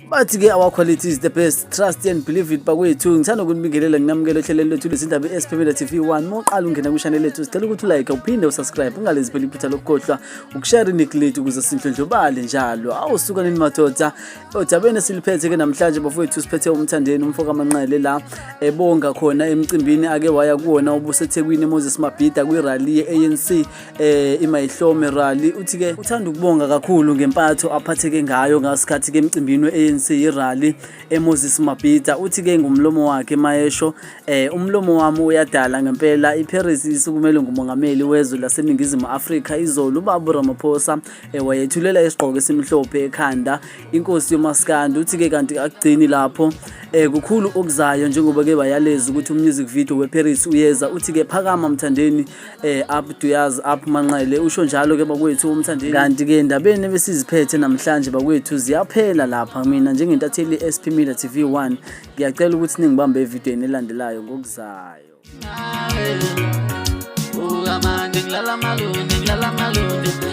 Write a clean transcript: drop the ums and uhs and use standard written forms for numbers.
Bathi-ke our quality is the best, trust and believe it bakwethu. Ngithanda ukunibingelela nginamukela ohlelweni lwethu lwezindaba i-SP Media TV 1. Uma uqala ungena kwishaneli lethu sicela ukuthi ulike uphinde usubscribe ungalenzi phela iphutha lokukhohlwa ukushare inik lethu ukuze sindlondlobale njalo. Awusuka nini madoda? Odabeni esiliphethe ke namhlanje bafowethu siphethe uMthandeni umfo kaManqele la ebonga khona emcimbini ake waya kuwona obuseThekwini eMoses Mabhida kwi-rally ye-ANC iMayihlome rally. Uthi ke uthanda ukubonga kakhulu ngempatho aphatheke ngayo ngasikhathi ke emcimbini we-ANC i-rally eMoses Mabhida. Uthi ke ngumlomo wakhe mayesho umlomo wami uyadala ngempela. IParis isukumele ngumongameli wezwe laseNingizimu Afrika izolo ubaba uRamaphosa wayethulela isigqoko esimhlophe ekhanda inkosi yomaskandi. Uthi ke kanti akugcini lapho, kukhulu okuzayo njengoba ke bayaleza ukuthi umusic video weParis uyeza. Uthi ke phakama Mthandeni, up Duyazi, up Manqele, usho njalo ke bakwethu uMthandeni. Kanti ke endabeni ebesiziphethe namhlanje bakwethu ziyaphela lapha. Mina njengentatheli SP Media TV 1 ngiyacela ukuthi ningibambe evidweni elandelayo ngokuzayo. Buka manje ngilala malundi, ngilala malundi.